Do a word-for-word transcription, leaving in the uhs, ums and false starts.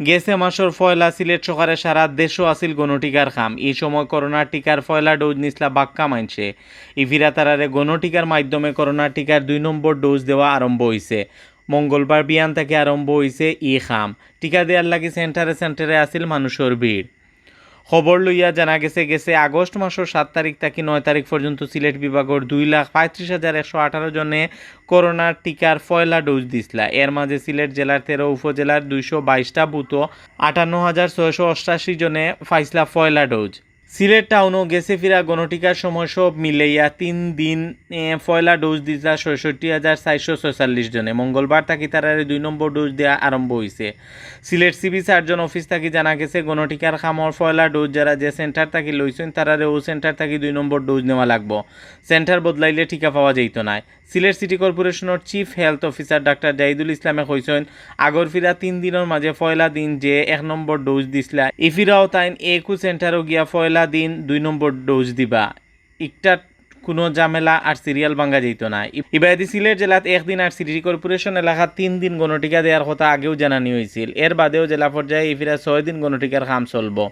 গেছে মাসর পয়লা সিলেট সরকারে সারা দেশো আছিল গণটিকার কাম। ই সময় করোনার টিকার পয়লা ডোজ নিছলা বাক্কা মাইনষে। ইফিরা তারারে গণটিকার মাধ্যমে করোনার টিকার দুই নম্বর ডোজ দেওয়া আরম্ভ অইছে। মঙ্গলবার বিয়ান থাকি আরম্ভ অইছে ই কাম। টিকা দেওয়ার লাগি সেন্টারে সেন্টারে আছিল মানুষর ভিড়। খবর লইয়া জানা গেছে, গেছে আগস্ট মাসর সাত তারিখ থাকি নয় তারিখ পর্যন্ত সিলেট বিভাগর দুই লাখ পঁয়ত্রিশ হাজার একশো আঠারো জনে করোনার টিকার পয়লা ডোজ দিছলা। এর মাঝে সিলেট জেলার তেরো উপজেলার দুইশো বাইশটা বুথো আটান্ন হাজার ছয়শো অষ্টাশি জনে পাইছলা পয়লা ডোজ। সিলেট টাউনো গেছে ফিরা গণটিকার সময় সব মিলাইয়া তিন দিন, এ, পয়লা ডোজ দিছলা ছয়ষট্টি হাজার চারশো ছয়চল্লিশ জনে। মঙ্গলবার থাকি তারারে দুই নম্বর ডোজ দেওয়া আরম্ভ অইছে। সিলেট সিভি সার্জন অফিস থাকি জানা গেছে, গণটিকার কামর পয়লা ডোজ যারা যে সেন্টার থাকি লইছইন, তারারে অউ সেন্টার থাকি দুই নম্বর ডোজ নেওয়া লাগবো। সেন্টার বদলাইলে টিকা পাওয়া যাইতো নায়। সিলেট সিটি কর্পোরেশনর chief health officer doctor Jahidul ইসলামে কইছইন, আগর ফিরা তিন দিনর মাঝে পয়লা দিন যে এক নম্বর ডোজ দিছলা, ইফিরাও তাইন একু সেন্টারো গিয়া পয়লা দিন দুই নম্বর ডোজ দিবা। ইকটাত কুনু ঝামেলা আর সিরিয়াল ভাঙ্গা যাইতো নায়। ই-, ইবায়দি সিলেট জেলাত একদিন আর সিটি কর্পোরেশন এলাকাত তিন দিন গণটিকা দেওয়ার কথা আগেও জানানি অইছিল। এর বাদেও জেলা পর্যায়ে ইফিরা ছয় দিন গণটিকার কাম চলবো।